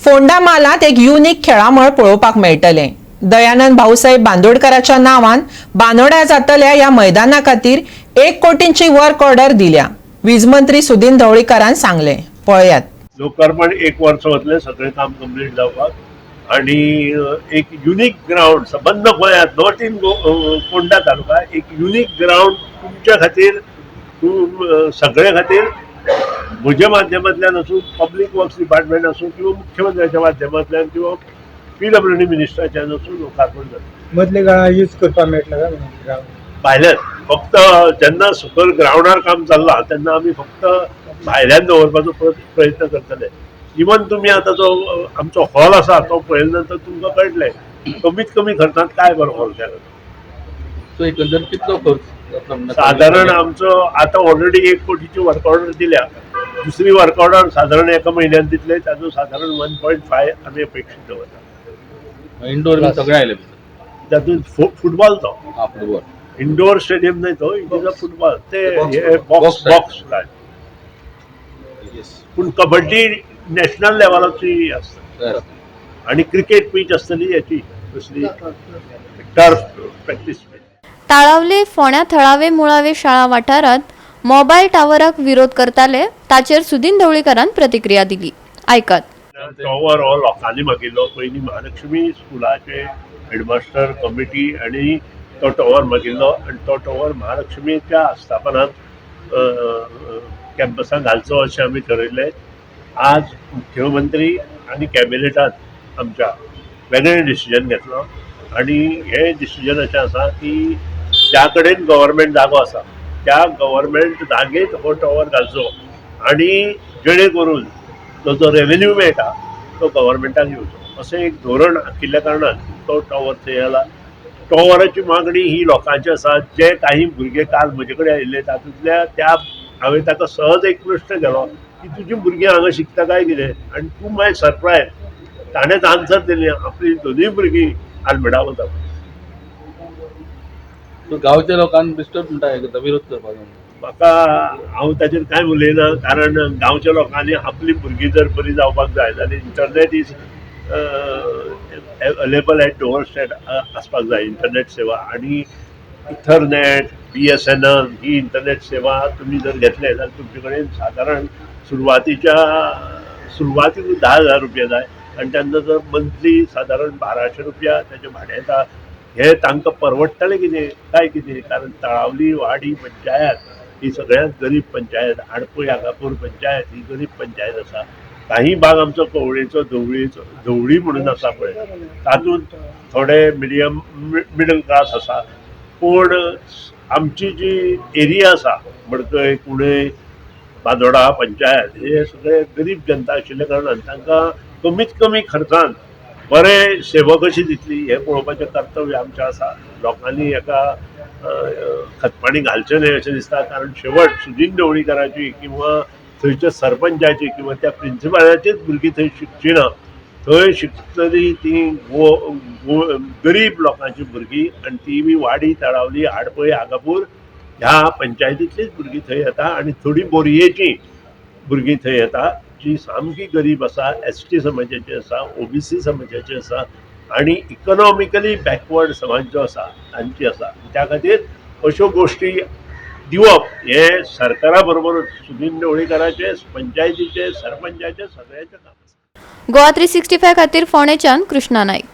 फोंडा म्हालांत एक युनीक खेळामळ पळोवपाक मेळटलें. दयानंद भाऊसाहेब बांदोडकराच्या नांवान बांदोड्या जातल्या ह्या मैदाना खातीर 1 कोटींची वर्क ऑर्डर दिल्या, वीज मंत्री सुदिन ढवळीकारान सांगलें. पळयात. लोकार्पण एक वर्स वतलें सगळें काम कंप्लीट जावपाक आणि एक युनीक ग्रावंड सबंद गोंयांत, not in Ponda taluka, एक युनीक ग्रावंड तुमच्या खातीर, सगळ्या खातीर, म्हज्या माध्यमांतल्यान आसूं, पब्लीक वर्क्स डिपार्टमेंट आसूं किंवा मुख्यमंत्र्याच्या माध्यमांतल्यान किंवा पीडब्ल्यूडी मिनिस्टराच्यान आसूं, लोकार्पण जाता. मदल्या काळार यूज करपाक मेळटलो काय म्हणून ग्रावंड? भायल्यान फक्त जेन्ना सकयल ग्रावंडार काम चल्लां तेन्ना आमी फक्त भायल्यान दवरपाचो प्रयत्न करतले. इवन तुमी आतां जो आमचो हॉल आसा तो पळयल्या नंतर तुमकां कळटलें कमीत कमी खर्चांत काय बरो हॉल केला. सो एकंदर कितलो खर्च जातलो म्हणटा? साधारण आमचो आतां ऑलरेडी 1 कोटीची वर्क ऑर्डर दिल्या. दुसरी वर्क ऑर्डर साधारण एका म्हयन्यान दितले. ताजो साधारण 1.5 आमी अपेक्षीत दवरता. इंडोर बी सगळें आयलें भितर? तातूंत फुटबॉल तो. हा, फुटबॉल. इंडोर स्टेडियम न्हय तो, it is a football ते box. Box type. Box type. पूण कबड्डी नॅशनल लेवलाची आसता आणि क्रिकेट पीच आसतली याची कसली टर्फ प्रॅक्टीस. ताळावले फोंड्या थळावे मुळावे शाळा वाठारांत मोबायल टावराक विरोध करताले ताचेर सुदिन ढवळीकारान प्रतिक्रिया दिली. आयकात. टॉवर हो लोकांनी मागिल्लो. पयलीं महालक्ष्मी स्कुलाचे हेडमास्टर, कमिटी आनी तो टॉवर मागिल्लो आनी तो टॉवर महालक्ष्मीच्या आस्थापनात, कॅम्पसात घालचो अशें आमी ठरयल्लें. आज मुख्यमंत्री आनी कॅबिनेटात आमच्या वेगळें डिसिजन घेतलो आनी हें डिसिजन अशें आसा की ज्या कडेन गव्हर्मेंट जागो आसा त्या गव्हर्मेंट जागेत हो टॉवर घालचो आनी जेणे करून तो जो रेव्हेन्यू मेळटा तो गव्हर्मेंटाक येवचो अशें एक धोरण आखिल्ल्या कारणान तो टॉवर थंय आला. टॉवराची मागणी ही लोकांची आसा. जे काही भुरगे काल म्हजे कडेन आयिल्ले तातूंतल्या त्या हांवें ताका सहज एक प्रश्न केलो की तुजी भुरगीं हांगा शिकता काय कितें आनी टू my surprise ताणेंच आन्सर दिली, आपली दोनूय भुरगीं आल्मेडा वता. सो गांवच्या लोकांक डिस्टर्ब म्हणटा, हें करता, विरोध करपाचो. म्हाका हांव ताचेर कांय उलयना, कारण गांवच्या लोकांनी आपली भुरगीं जर बरी जावपाक जाय जाल्यार internet is available at door step आसपाक जाय इंटरनेट सेवा. आनी इथरनेट, बीएसएनएल ही इंटरनेट सेवा तुमी जर घेतले जाल्यार तुमचे कडेन सादारण सुरवातीच्या सुरवातीक 10,000 रुपया जाय आनी त्या नंतर मंथली सादारण 1200 रुपया ताचें भाडें येता. हे तांकां परवडटलें कितें काय कितें? कारण तळावली वाडी पंचायत ही सगळ्यात गरीब पंचायत, आडपय आगापूर पंचायत ही गरीब पंचायत आसा. काही भाग आमचो कवळेचो, धवळीचो, धवळी म्हणून आसा पळय, तातूंत थोडे मिडियम मिडल क्लास आसा. पूण आमची जी एरिया आसा, मडकय, कुणय, बांदोडा पंचायत, हे सगळे गरीब जनता आशिल्ल्या कारणान तांकां कमीत कमी खर्चान बरें सेवा कशी दितली हें पळोवपाचें कर्तव्य आमचें आसा. लोकांनी हेका खतपाणी घालचें न्हय अशें दिसता, कारण शेवट सुदीन ढवळीकाराची किंवा थंयच्या सरपंचाची किंवा त्या प्रिन्सिपालाचीच भुरगीं थंय शिकची ना. थंय शिकतली ती गो गो गरीब लोकांची भुरगीं आनी ती बी वाडी, तळावली, आडपय, आगापूर ह्या पंचायतींतलीच भुरगीं थंय येता आनी थोडीं बोरयेचीं भुरगीं थंय येता जी सामकी गरीब आसा, एसटी समाजाची आसा, ओबीसी समाजाची आसा आनी इकॉनॉमिकली बॅकवर्ड समाज जो आसा तांची आसा. त्या खातीर अश्यो गोश्टी दिवप हे सरकारा बरोबर सुदीन ढवळीकाराचे, पंचायतीचे, सरपंचाचे, सगळ्यांचे काम आसा. गोवा 365 खातीर फोंडेच्यान कृष्णा नाईक.